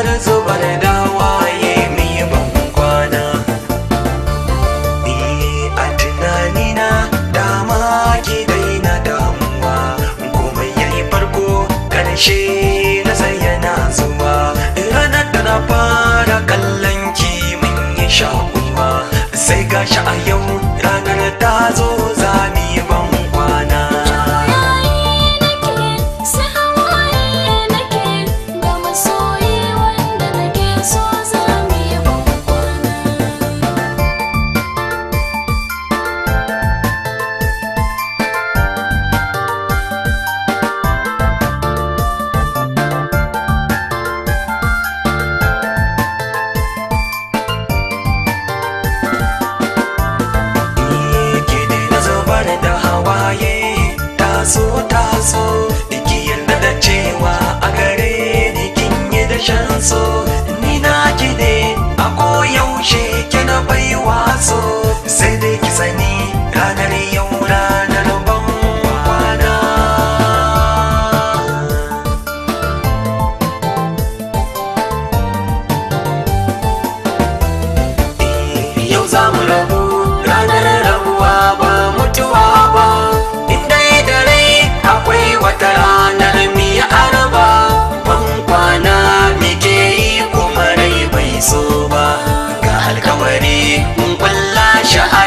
Bar zubar da waye mi ban kwana. Ni a tunanina dama ki daina damuwa, komai yayi farko karshe na yana zuwa. Ranar da na fara kallon ki mun yi shakuwa, sai gashi a yau ranar ta zo za mu yi ban kwana. Juyayi nake, sai hawaye nake, ga masoyi wanda nake so za mu yi bankwana. Ki daina zubar da hawaye, taso taso, ki yarda da cewa a gare ni kin yi da shan so. Ni na ki ne a koyaushe kina baiwa so, sai dai ki sani ranar yau ranar ban kwana. Yau za mu rabu, ranar rabuwa ba mutuwa ba. In dai da rai akwai wata ranar miya araba. Ban kwana muke yi kuma rai bai so ba. Ga alkawari mun kwalla shi a